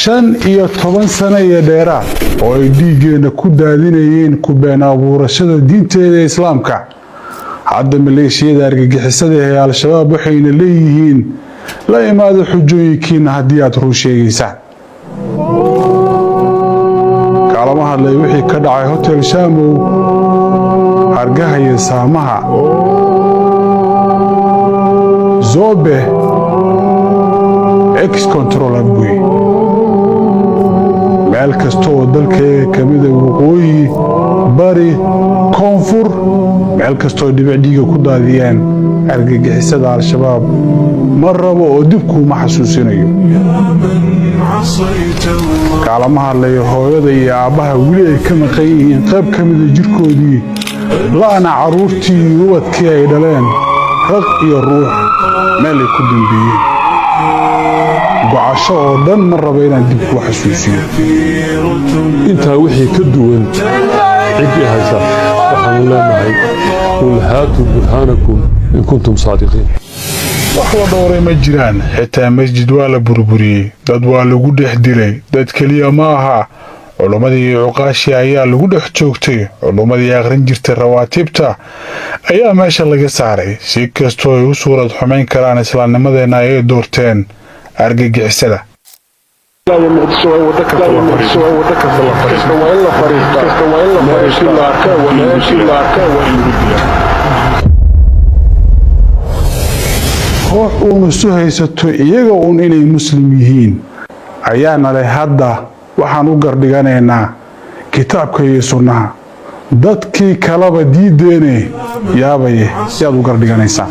15 sano iyo dheeraad oo ay dhiiggeenna ku daadinayeen ku been abuurashada diinteeda Islaamka, hadda maleeshiyada argagixisada ee Al-Shabaab waxayna leeyihiin: "La imaada xujooyinkiina haddii aad run sheegaysaan." Kaalama hadlay wixii ka dhacay Hotel Shaamow, Hargaha iyo Saamaha, Zobe, Ex Control Afgoy, meel kasta oo dalkeega ka mida, waqooyi, bari, koonfur, meel kastaoo dhibic dhiiga ku daadiyeen argagixisada Al-Shabaab ma rabo oo dib kuuma xasuusinayo. Kaalama hadlayo hooyada iyo aabbaha weli ay ka maqan yihiin qayb ka mida jirkoodii, la'na carruurtii iyo ubadkii ay dhaleen, raq iyo ruux meel ay ku dambeeyeen. Gocasho oo dhan ma rabo inaan dib kuu xasuusiyo. Intaa wixii ka duwan ciddii haysa, waxaanu leenahay: قل هاتوا برهانكم إن كنتم صادقين. Wax la dhowray ma jiraan. Xitaa masjid waa la burburiyey, dad waa lagu dhex dilay. Dad keliya ma aha, culummadii iyo cuqaashii ayaa lagu dhex joogtay. Culummadii akhrin jirtay rawaatibta ayaa meesha laga saaray. Si kastoo ay u suurad xumayn karaan islaamnimadeenna ayay doorteen argagixisada. Muqdisho waa in waddo kasta la fariisto, waa in waddo kasta la fariisto, waa in la fariistaa, waa in la meeshii la arkaa, waa meeshii la arkaa waa in lagu dilaa. Koox uun isu haysato iyaga uun inay Muslim yihiin ayaana leh: "Hadda waxaan u gardhiganaynaa kitaabka iyo sunnaha." Dadkii kaleba diideene, yaabaye, yaad u gardhiganaysaa?